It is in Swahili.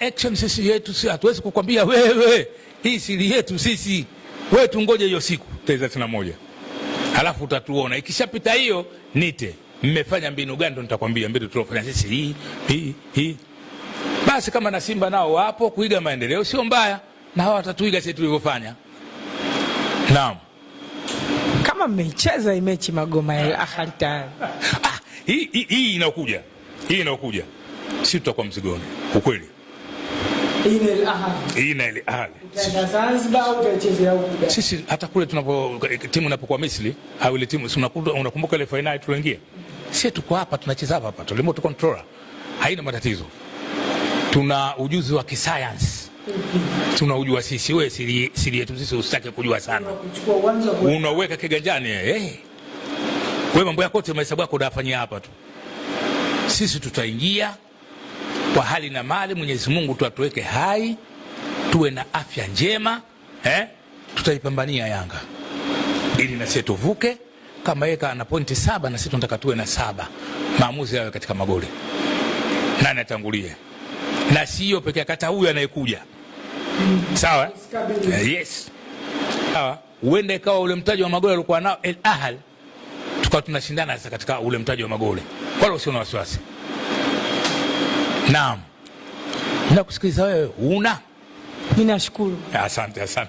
Action sisi yetu si hatuwezi kukwambia wewe, hii siri yetu sisi. Wewe tungoje hiyo siku tarehe 31, halafu utatuona. Ikishapita hiyo nite mmefanya mbinu gani, ndo nitakwambia mbinu tuliofanya sisi hii hii hii. Basi kama na Simba nao wapo kuiga maendeleo, sio mbaya, na hawa watatuiga sisi tulivyofanya. Naam. Kama mmeicheza hii mechi Magoma ya Ahly tayari. Ah, hii inakuja, hii inakuja, si tutakuwa mzigoni ukweli. Hii Hii na Al Ahly. Zanzibar au utaichezea huku? Sisi hata kule tunapo timu inapokuwa Misri au ile timu si unakumbuka ile finali tulioingia, sisi tuko hapa tunacheza hapa hapa, remote controller, haina matatizo. Tuna ujuzi wa kisayansi tunaujua sisi. Wewe siri yetu sisi usitake kujua sana, Kuchukua uwanja wa unaweka kiganjani eh. Wewe mambo yako yote mahesabu yako unayafanyia hapa tu. Sisi tutaingia kwa hali na mali, Mwenyezi Mungu tu atuweke hai, tuwe na afya njema eh? Tutaipambania Yanga ili na sisi tuvuke. Kama yeye ana pointi 7 na sisi tunataka tuwe na 7. Maamuzi yawe katika magoli, nani atangulie, na sio pekee yake, hata huyu anayekuja. Sawa eh? Yes, sawa. Huenda ikawa ule mtaji wa magoli alikuwa nao Al Ahly, tukawa tunashindana sasa katika ule mtaji wa magoli, wala usio na wasiwasi. Naam, nakusikiliza wewe, una Mimi nashukuru. Asante, asante.